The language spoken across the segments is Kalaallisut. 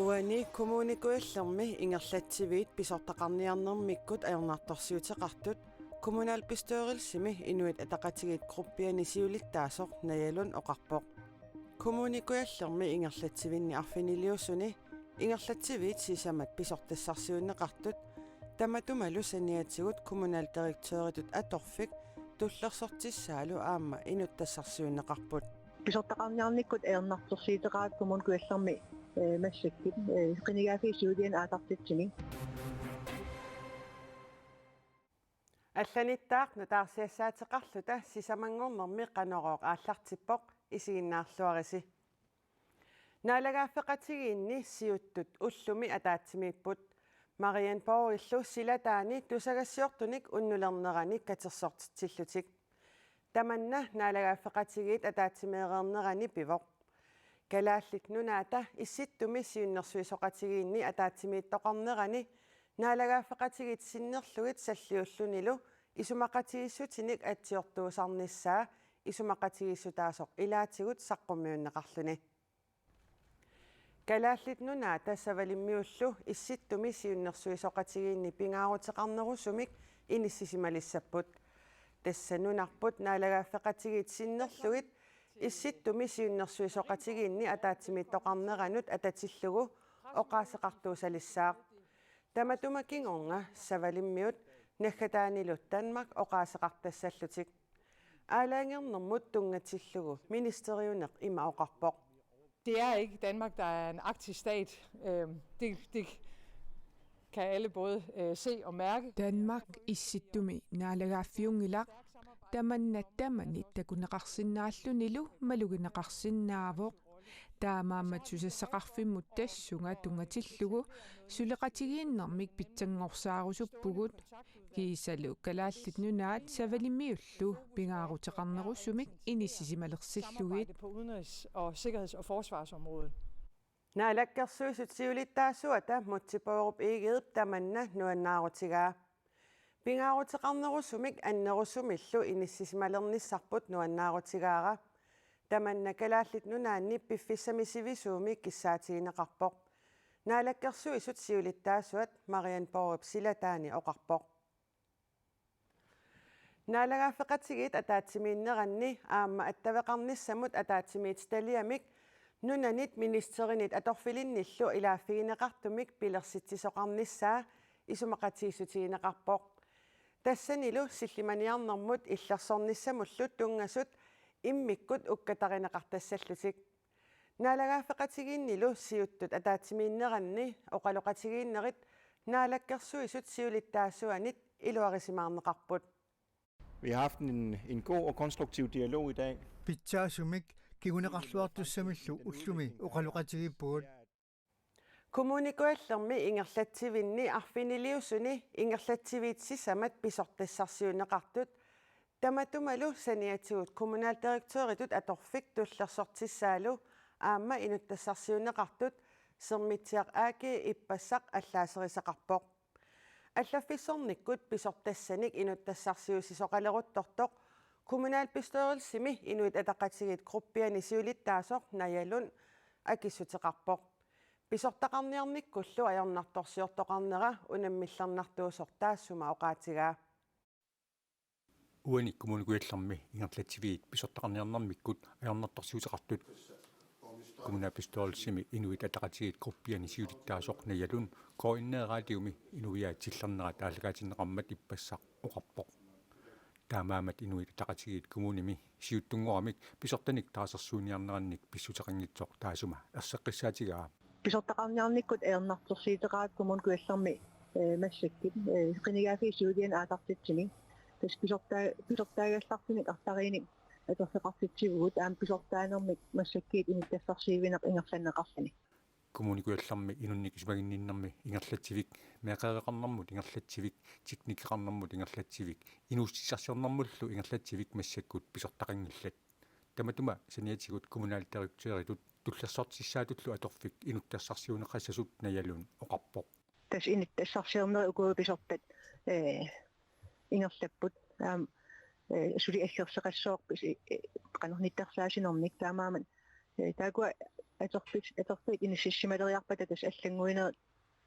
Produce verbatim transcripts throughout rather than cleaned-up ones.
Uani Kommune Kujallermi ingerlatsiviit pisortaqarniarnermikkut ajornartorsiuteqartut kommunalbestyrelsimi Inuit Ataqatigiit gruppiani siulittaasoq Naja Lund oqarpoq. Kommune Kujallermi ingerlatsivinni arfiniliusuni ingerlatsiviit sisamat pisortassarsiuunneqartut tamatumalu saniatigut kommunaldirektøritut atorfik tullersortissaalu aamma inuttassarsiuunneqarput. Pisortaqarniarnikkut ajornartorsiuteqartut Kommune Kujallermi, eh, massakkut, eh, qinigaaffii siuliani aallartitsini. Allanittaaq nutaarsiassaateqarluta sisamanngornermi Qanorooq aallartippoq, isiginnaarluarisi. Naalagaaffeqatigiinni siuttut ullumi ataatsimiipput. Marienborgillu silataani tusagassiortunik unnulernerani katersortitsillutik. Tamanna naalagaaffeqatigiit ataatsimeereernerani pivoq. Kalaallit Nunaata Issittumi Siunnersuisoqatigiinni ataatsimiittoqarnerani naalagaaffeqatigiit sinnerlugit salliullunilu isumaqatigiissutinik atsiortuusarnissaa isumaqatigiissutaasoq ilaatigut saqqummiunneqarluni. Kalaallit Nunaata Savalimmiullu Issittumi Siunnersuisoqatigiinni pingaaruteqarnerusumik inissisimalissapput. Tassa nunarput naalagaaffeqatigiit sinnerlugit Issittumi Siunnersuisoqatigiinni ataatsimiittoqarneranut atatillugu oqaaseqartuusalissaaq. Tamatuma kingorna Savalimmiut naggataanilu Danmark oqaaseqartassallutik. Aalajangernermut tunngatillugu ministeriuneq ima oqarpoq. Det er ikke Danmark, der er en arktisk stat. Øhm, det, det kan alle både, øh, se og mærke. Danmark Issittumi naalagaaffiunngilaq, tamanna tamanit takuneqarsinnaallunilu malugineqarsinnaavoq. Taamaammat susassaqarfimmut tassunga tunngatillugu suleqatigiinnermik pitsanngorsarusuppugut. Kiisalu Kalaallit Nunaat Savalimmiullu pingaaruteqarnerusumik inissisimalersillugu. Samarbejde på udenrigs- og sikkerheds- og forsvarsområdet. Naalakkersuisut siulittaasuata Múte Bourup Egedep tamanna nuannaarutigaa. Pingaaruteqarnerusumik annerusumillu inissisimalernissarput nuannaarutigaara. Tamanna Kalaallit Nunaanni piffissami sivisuumi kissaatigineqarpoq. Naalakkersuisut siulittaasuat Marienborgip silataani oqarpoq. Naalagaaffeqatigiit ataatsimiinneranni aamma attaveqarnissamut ataatsimiititaliamik nunanit ministerinit atorfilinnillu ilaaffigineqartumik pilersitsisoqarnissaa isumaqatigiissutigineqarpoq. Tassanilu sillimaniarnermut illersornissamullu tunngasut immikkut ukkatarineqartassallutik. Naalagaaffeqatigiinnilu siuttut ataatsimiinneranni oqaloqatigiinnerit Naalakkersuisut siulittaasuanit iluarisimaarneqarput. Vi har haft en, en god og konstruktiv dialog i dag. Pitsaasumik kinguneqarluartussamillu ullumi oqaloqatigiippugut. Kommune Kujallermi ingerlatsivinni arfiniliusuni ingerlatsiviit sisamat pisortassarsiuunneqartut tamatumalu saniatigut kommunaldirektøritut atorfik tullersortissaalu aamma inuttassarsiuunneqartut Sermitsiaq A/S ippassaq allaaserisaqarpoq. Allaffissornikkut pisortassanik inuttassarsiuussisoqaleruttortoq kommunalbestyrelsimi Inuit Ataqatigiit gruppiani siulittaasoq Naja Lund akissuteqarpoq. Pisortaqarniarnikkullu ajornartorsiortoqarnera unammillernartuusoq taassuma oqaatigaa. Uani Kommune Kujallermi ingerlatsiviit pisortaqarniarnermikkut ajornartorsiuteqartut kommunalbestyrelsimi Inuit Ataqatigiit gruppiani siulittaasoq Naja Lund K N R-imi inuiaat tillernerat aallakaatinneqarmat ippassaq oqarpoq. Taamaammat Inuit Ataqatigiit kommunimi siuttunngoramik pisortanik taasarsuiniarnerannik pissuteqanngitsoq taassuma erseqqissaatigaa. Pisortaqarniarnikkut ajornartorsiuteqartut Kommune Kujallermi, eh, massakkut, eh, qinigaaffii siuliani aallartitsini. Tassa pisortaa-, pisortaagallartunik arlariinnik atorfeqartitsivugut aamma pisortaanermik massakkut inuttassarsiuineq ingerlanneqarluni. Kommune Kujallermi inunnik isumaginninnermi ingerlatsivik, meeqqereqarnermut ingerlatsivik, teknikeqarnermut ingerlatsivik, inuussutissarsiornermullu ingerlatsivik massakkut pisortaqanngillat. Tamatuma saniatigut kommunaldirektøritut tullersortissaatullu atorfik inuttassarsiuunneqassasut Naja Lund oqarpoq. Tassa inuttassarsiornerit uku pisortat, eh, ingerlapput. Aamma, eh, suli aggerseqassooq pis-, eh, qanornittarsaasinermik taamaammat, eh, taakkua atorfik, atorfiit inississimaleriarpata tassa allannguinerit,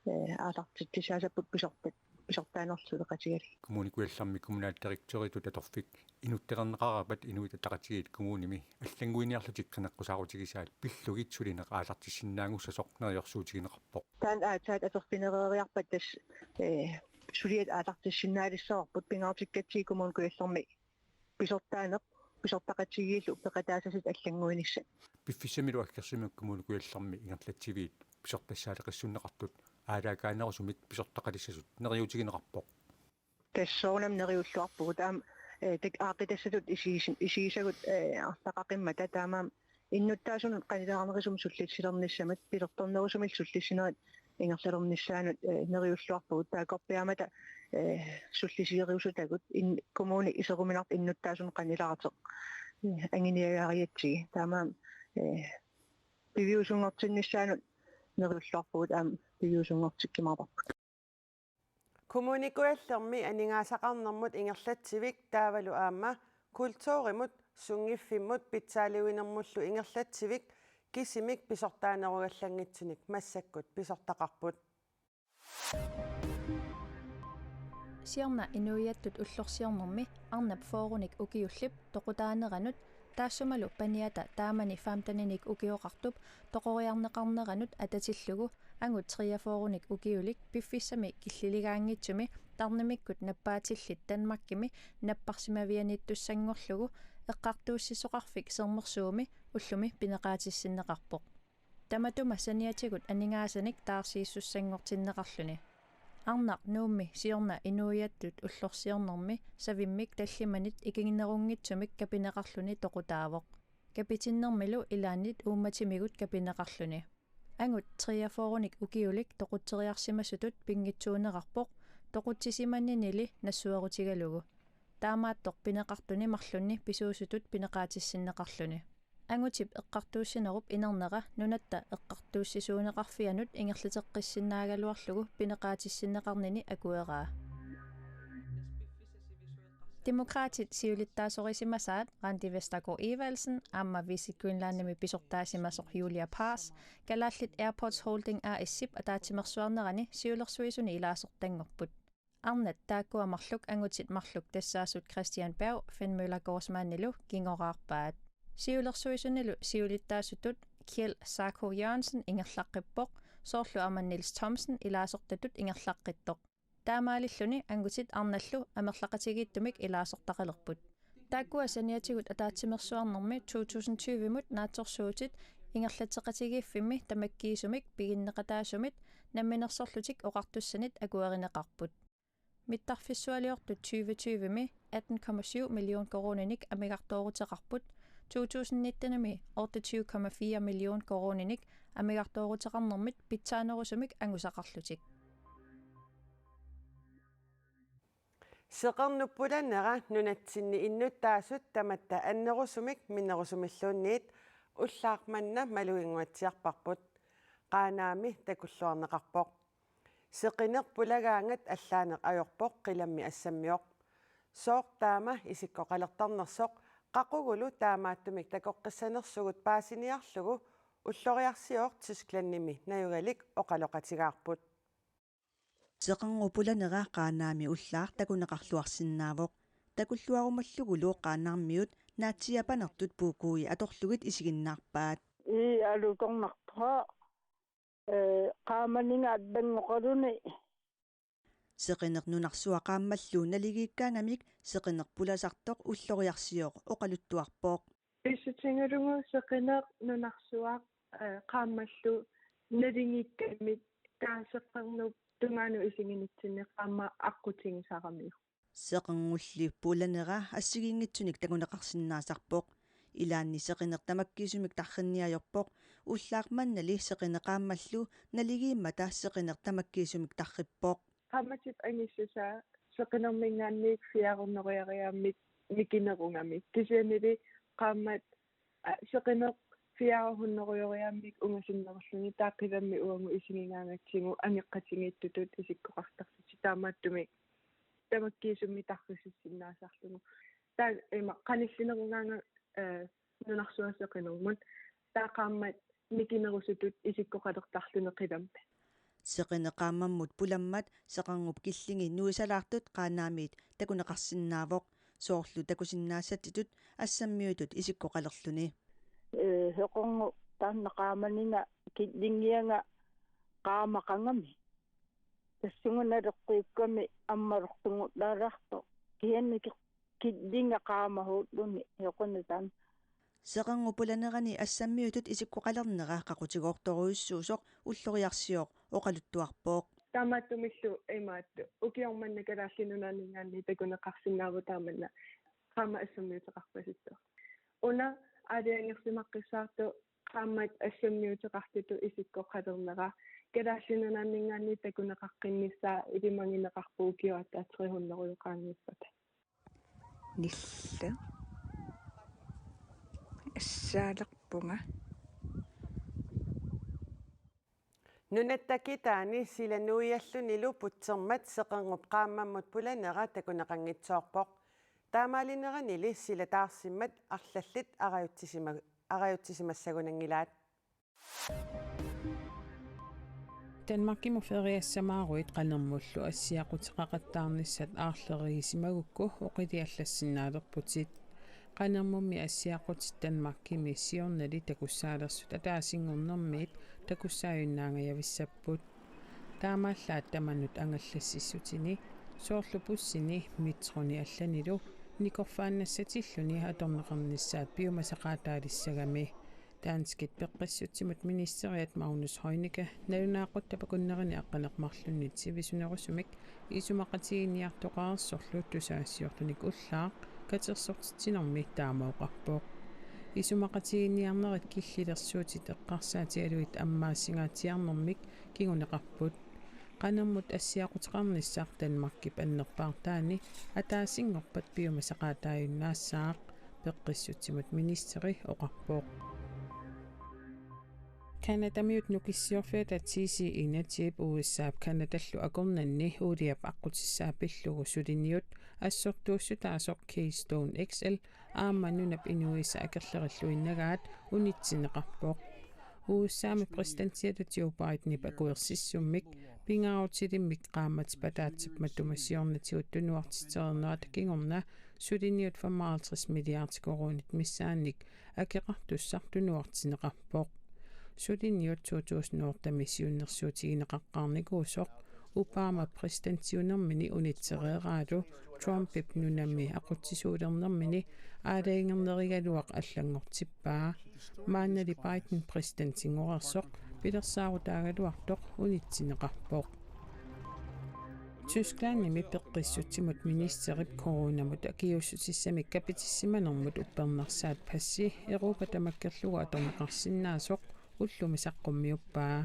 eh, aallartitsissaassapput pisortat, pisortaanerlu suleqatigalugit. Kommune Kujallermi kommunaldirektøritut atorfik inuttereerneqarpat Inuit Ataqatigiit kommunimi allannguiniarlutik qineqqusaarutigisaat pillugit sulineq aallartissinnaanngussasoq neriorsuutigineqarpoq. Taanna aatsaat atorfinereeriarpat tassa, eh, suliat aallartissinnaalissavarput, pingaartikkatsigu Kommune Kujallermi pisortaaneq, pisortaqatigiillu peqataassasoq allannguinissaq. Piffissamilu aggersumik Kommune Kujallermi ingerlatsiviit pisortassaaleqissunneqartut aalaakaanerusumik pisortaqalissasut neriuutigineqarpoq. Tassa soorunami neriulluarpugut aamma, eh, tak-, aaqqiitassatut isigis-, isigisagut, eh, arlaqaqimmata taamaammat innuttaasunut qanilaarnerusumik sullissilernissamut pisorternerusumillu sullissinerit ingerlalernissaannut, eh, neriulluarpugut, taakkorpiaammata, eh, sullisseriusutagut in-, kommuni iseruminartoq innuttaasunut qanilaartoq, eh, anguniagarigatsigu. Taamaammat, eh, piviusunngortinnissaanut neriulluarpugut aamma piviusunngortikkumaarparput. Kommune Kujallermi aningaasaqarnermut ingerlatsivik taavalu aamma kulturimut, sunngiffimmut pitsaaliuinermullu ingerlatsivik kisimik pisortaanerugallanngitsunik massakkut pisortaqarput. Siorna inuiattut ullorsiornermi arnap fyrrenik ukiullip toqutaaneranut taassumalu paniata taamani femteninik ukioqartup toqoriarneqarneranut atatillugu angut treogfyrrenik ukiulik piffissami killiligaanngitsumi tarnimikkut nappaatillit Danmarkimi napparsimavianittussanngorlugu Eqqartuussisoqarfik Sermersuumi ullumi pineqaatissinneqarpoq. Tamatuma saniatigut aningaasanik taarsiissussanngortinneqarluni. Arnaq Nuummi siorna inuiattut ullorsiornermi savimmik tallimanit ikinnerunngitsumik kapineqarluni toqutaavoq. Kapitinnermilu ilaannit uummatimigut kapineqarluni. Angut treogfyrrenik ukiulik toqutseriarsimasutut pinngitsuunerarpoq toqutsisimaninili nassuerutigalugu. Taamaattoq pineqartuni marlunni pisuusutut pineqaatissinneqarluni. Angutip eqqartuussinerup inernera nunatta eqqartuussisuuneqarfianut ingerlateqqissinnaagaluarlugu pineqaatissinneqarnini akueraa. Demokraatit siulittaasorisimasaat Randi Vestergaard Evaldsen aamma Visit Greenlandimi pisortaasimasoq Julia Paas Kalaallit Airports Holding A/S-ip ataatsimeersuarnerani siulersuisuni ilaasortanngorput. Arnat taakkua marluk angutit marluk tassaasut Christian Berg, Finn Møller Gaardmannilu kingoraarpaat. Siulersuisunilu siulittaasutut Kjeld Sarko Jørgensen ingerlaqqippoq, soorlu aamma Niels Thomsen ilaasortatut ingerlaqqittoq. Taamaalilluni angutit arnallu amerlaqatigiittumik ilaasortaqalerput. Taakkua saniatigut ataatsimeersuarnermi to tusind tyve-mut naatsorsuutit ingerlatseqatigiiffimmi tamakkiisumik piginneqataasumit Namminersorlutik Oqartussanit akuerineqarput. Mittarfissualiortut tyve tyve-mi atten komma syv million koruuninik amigartooruteqarput, to tusind nitten-imi otteogtyve komma fire million koruuninik amigartooruteqarnermit pitsaanerusumik angusaqarlutik. Seqernup pulanera nunatsinni innuttaasut tamatta annerusumik minnerusumilluunniit ullaaq manna maluginnguatsiarparput. Qaanaami takulluarneqarpoq. Seqineq pulagaangat allaaneq ajorpoq qilammi assammioq. Sooq taama isikkoqalertarnersoq, qaqugulu taamaattumik takoqqissanersugut paasiniarlugu ulloriarsioq Tysklandimi najugalik oqaloqatigaarput. Seqernup pulanera Qaanaami ullaaq takuneqarluarsinnaavoq. Takulluarumallugulu Qaanaarmiut naatsiiapanertut puukui atorlugit isiginnaarpaat. Ii, alutornarpoq. Ee, qaamaninnga allanngoqaluni. Seqineq nunarsuaq qaammallu naligiikkaangamik seqineq pulasartoq ulloriarsioq oqaluttuarpoq. Pissutigalugu seqineq nunarsuaq, ee, qaammallu naligiikkaangamik taava seqernup tungaanut isiginitsinni qaammat aqqutigisaramiuk. Seqernulli pulanera assigiinngitsunik takuneqarsinnaasarpoq. Ilaanni seqineq tamakkiisumik tarrinniajorpoq, ullaaq mannali seqineq qaammallu naligiimmata seqineq tamakkiisumik tarrippoq. Qaammatip angissusaa seqinerminngaanniit fire hundrede-uriarigaammik mikinerugami. Kisiannili qaammat, aa, seqineq fire hundrede-uriarigaammik ungasinnerulluni, taava qilammi uagut isigigaangatsigu angeqatigiittutut isikkoqartarlutik, taamaattumik tamakkiisumik tarrississinnaasarlugu. Taava ima qanillinerugaangat, ee, nunarsuaq seqinermut. Taava qaammat mikinerusutut isikkoqalertarluni qilammi. Seqineq qaammammut pulammat seqernup killingit nuisalaartut Qaanaamiit takuneqarsinnaavoq. Soorlu takusinnaassatsitut assammiutut isikkoqalerluni. Ee, seqernup taanna qaamaninga killingianga qaamaqangami. Tassunga naleqqiukkami ammalortungullaalaartoq. Kisianni ki-, killinga qaamasuulluni seqernup taanna. Seqernup pulanerani assammiutut isikkoqalernera qaqutigoortorujussuusoq ulloriarsioq oqaluttuarpoq. Taamaattumillu imaattoq ukioq manna Kalaallit Nunaanninngaanniit takuneqarsinnaavoq taamanna qaammat assammiuteqarpasittoq. Una aalajangersimaqqissaartoq qaammat assammiuteqartutut isikkoqalernera Kalaallit Nunaanninngaanniit takuneqaqqinnissaa ilimagineqarpoq ukioq aatsaat tre hundrede qaangiuppata. Nillu. Assaalerpunga. Nunatta kitaani sila nuiallunilu putsermat seqernup qaammammut pulanera takuneqanngitsoorpoq. Taamaalineranili sila taarsimmat arlallit arajutsisima-, arajutsisimassagunanngilaat. Danmarkimut feriassamaaruit qanermullu assiaquteqaqattaarnissat aarleriisimagukku oqiliallassinnaalerputit. Qanermummi assiaqutit Danmarkimi siornali takkussaalersut ataasinngornermiit takkussaajunnaangajavissapput. Taamaallaat tamanut angallassissutini, soorlu bussini, metroni allanilu, nikorfaannassatilluni atorneqarnissaat piumasaqaataalissagami. Danskit peqqissutsimut ministeriat Magnus Heunicke nalunaaqutap akunnerini aqqaneq-marlunnit sivisunerusumik isumaqatigiinniartoqareersorlu tusagassiortunik ullaaq katersortitsinermi taama oqarpoq. Isumaqatigiinniarnerit killilersuutit eqqarsaatigalugit ammaasingaatsiarnermik kinguneqarput. Qanermut assiaquteqarnissaq Danmarkip annerpaartaani ataasinngorpat piumasaqaataajunnaassaaq, peqqissutsimut ministeri oqarpoq. Canadamiut nukissiorfiata T C Energyp U S A-p Canadallu akornanni uuliap aqqutissaa pillugu suliniut assortuussutaasoq Keystone X L aamma nunap inuisa akerlerilluinnagaat unitsinneqarpoq. U S A-mi præsidentiata Joe Bidenip akuersissummik pingaarutilimmik qaammatip ataatsip matuma siornatigut tunuartitsereernerata kingorna suliniut femoghalvtreds milliarder koruunit missaannik akeqartussaq tunuartinneqarpoq. Suliniut to tusind otte-mi siunnersuutigineqaqqaarnikuusoq Obama præsidentiunermini unitsereeraalu Trumpip nunami aqutsisuulernermini aalajangernerigaluaq allanngortippaa. Maannali Biden præsidentinngortoq pilersaarutaagaluartoq unitsinneqarpoq. Tysklandimi peqqissutsimut ministerip coronamut akiuussutissamik kapitissimanermut uppernarsaat passi Europa tamakkerlugu atorneqarsinnaasoq ullumi saqqummiuppaa.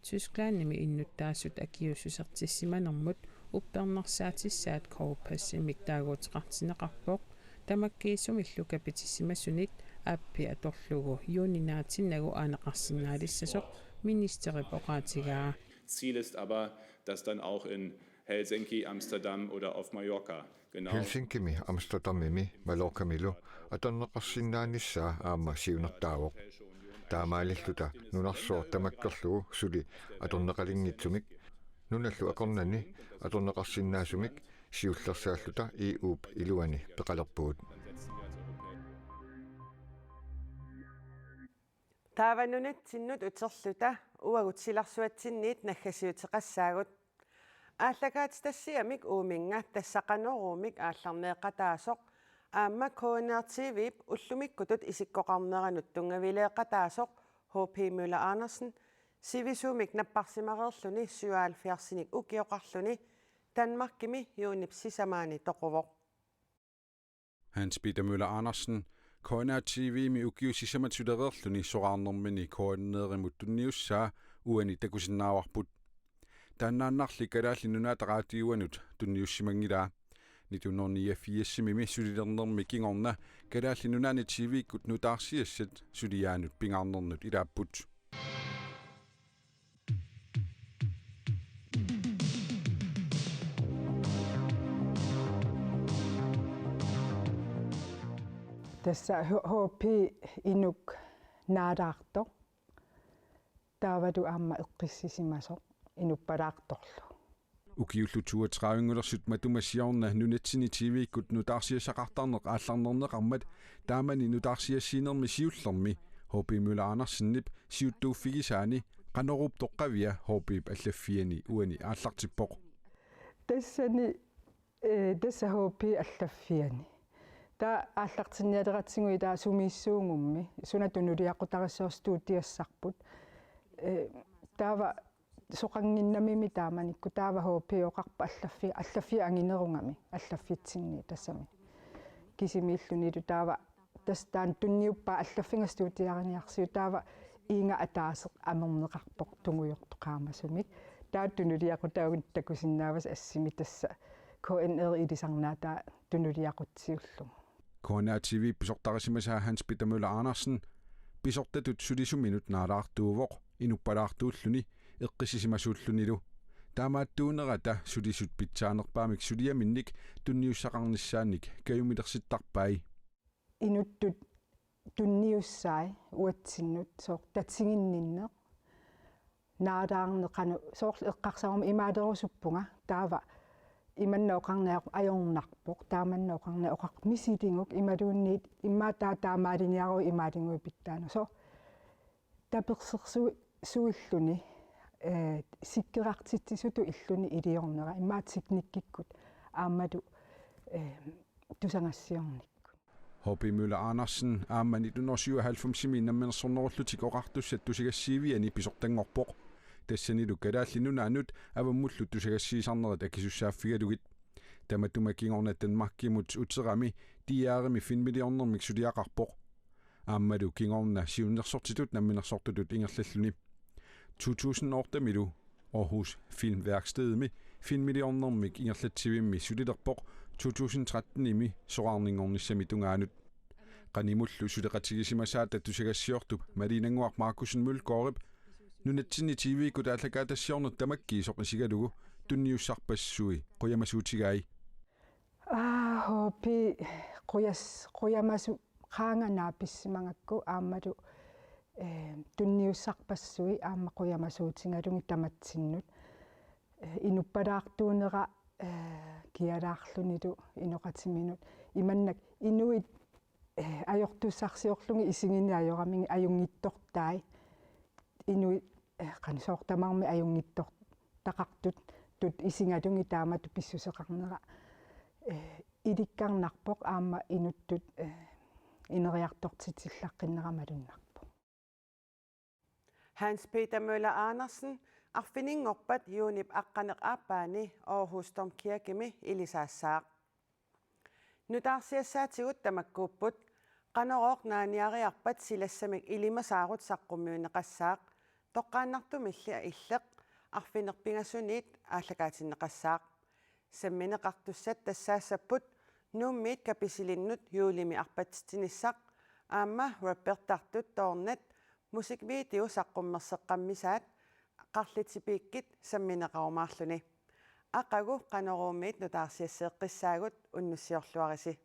Tysklandimi innuttaasut akiuussusertissimanermut uppernarsaatissaat Coop Passimik taaguuteqartinneqarpoq, tamakkiisumillu kapitissimasunit appi atorlugu juuni naatinnagu aaneqarsinnaalissasoq ministerip oqaatigaa. Ziel ist aber, dass dann auch in Helsinki, Amsterdam oder auf Mallorca genau Helsinkimi, Amsterdamimi, Mallorcamilu atorneqarsinnaanissaa aamma siunertaavoq. Taamaalilluta nunarsuaq tamakkerlugu suli atorneqalinngitsumik, nunallu akornanni atorneqarsinnaasumik siullersaalluta E U-p iluani peqalerpugut. Taava nunatsinnut uterluta uagut silarsuatsinniit naggasiuteqassaagut. Aallakaatitassiamik uuminnga tassa Qanoruumik aallarneeqataasoq aamma K N R T V-p ullumikkutut isikkoqarneranut tunngavileeqataasoq H P Møller Andersen sivisuumik napparsimareerluni syvoghalvfjerdsinik ukioqarluni Danmarkimi juunip sisamaani toquvoq. Hans Peter Møller Andersen, K N R T V-mi ukiut sisamat sulereerluni soraarnermini K N R-imut tunniussaa uani takusinnaavarput. Taannaannarli Kalaallit Nunaata Raatiuanut tunniussimanngilaa. Nitten hundrede niogfirsimi sulilernermi kingorna Kalaallit Nunaanni T V-kkut nutaarsiassat suliaanut pingaarnernut ilaapput. Tassa H-, H P Inuk naalaartoq. taavalu aamma eqqissisimasoq inuppalaartorlu. Ukiullu toogtredive-ngulersut matuma siorna nunatsinni T V-kkut nutaarsiassaqartarneq aallarnerneqarmat taamani nutaarsiassiinermi siullermi H P Møller Andersenip siuttuuffigisaani Qanoruup toqqavia H P-p allaffiani uani aallartippoq. Tassani, eh, tassa H P-p allaffiani. Taava aallartinnialeratsigu taava sumiissuugummi, suna tunuliaqutarissaartoq studiassarput. Eh, taava soqannginnamimi taamanikkut taava H P-p oqarpoq allaffi-, allaffia anginerugami, allaffitsinni tassami. Kisimiillunilu taava tassa taanna tunniuppaa allaffiga studiariniarsiuk taava iiga ataaseq amerneqarpoq tungujortoq qaamasumik. Taava tunuliaqutaagut takusinnaavasi assimi tassa K N R ilisarnaataa tunuliaqutsiullugu. K N A T V pisortarisimasaa Hans Peter Møller Andersen pisortatut sulisuminut naalaartuuvoq inuppalaartuulluni eqqissisimasuullunilu. Taamaattuunerata sulisut pitsaanerpaamik suliaminnik tunniussaqarnissaannik kajumilersittarpai. Inuttut tunniussai uatsinnut sooq tatiginninneq naalaarneq qanoq soorlu eqqarsarama imaalerusuppunga taava imanna oqarniaruk ajornarpoq, taamanna oqarniaruk oqarpoq misiliguk imaluunniit immaqa taava taamaaliniaruit imaaliguit pitsaanut. Soorlu tapersersuisuilluni, eh, sikkerartitsisutut illuni iliornera immaqa teknikkikkut aammalu, eh, tusagassiornikkut. H P Møller Andersen aamma nitten hundrede og syvoghalvfems-imi Namminersornerullutik Oqartussat tusagassiiviani pisortanngorpoq. Tassanilu Kalaallit Nunaannut avammullu tusagassiisarnerit akisussaaffigalugit. Tamatuma kingorna Danmarkimut uterami D R-imi filmiliornermik suliaqarpoq. Aammalu kingorna siunnersortitut namminersortutut ingerlalluni. To tusind otte-milu Aarhus Filmværkstedimi filmiliornermik ingerlatsivimmi sulilerpoq to tusind tretten-imi soraarninngornissami tungaanut. Qanimullu suleqatigisimasaata tusagassiortup Maliinannguaq Markussen Mølgaardip nunatsinni T V-kkut aallakaatitassiorneq tamakkiisoq isigalugu tunniussarpassui qujamasuutigai. Aa, H P qujas-, qujamasu-, qaanga naapissimagakku aammalu, eh, tunniussarpassui aamma qujamasuutigalugit tamatsinnut. Eh, inuppalaartuunera, eh, kialaarlunilu inoqatiminut. Imannak inuit, eh, ajortussarsiorlugit isigineq ajoramigit ajunngitsortai. Inuit, eh, qanoq soorlu tamarmik ajunngitsortaqartut, tut isigalugit taamatut pissuseqarnera, eh, ilikkarnarpoq aamma inuttut, eh, ineriartortitsillaqqinnerat malunnarpoq. Hans Peter Møller Andersen arfininngorpat juunip aqqaneq aappaani Aarhus Domkirkemi ilisaassaaq. Nutaarsiassaatigut tamakkuupput, Qanorooq naaniariarpat silassamik ilimasaarut saqqummiunneqassaaq, toqqaannartumilli illeq arfineq-pingasuniit aallakaatinneqassaaq. Sammineqartussat tassaassapput Nuummiit Kapisilinnut juulimi arpatsitsinissaq, aamma rappertartut Doornat musikvideo saqqummerseqqammisaat Qarlitipiikkit sammineqarumaarluni. Aqagu Qanoruumiit nutaarsiasseeqqissaagut, unnussiorluarisi.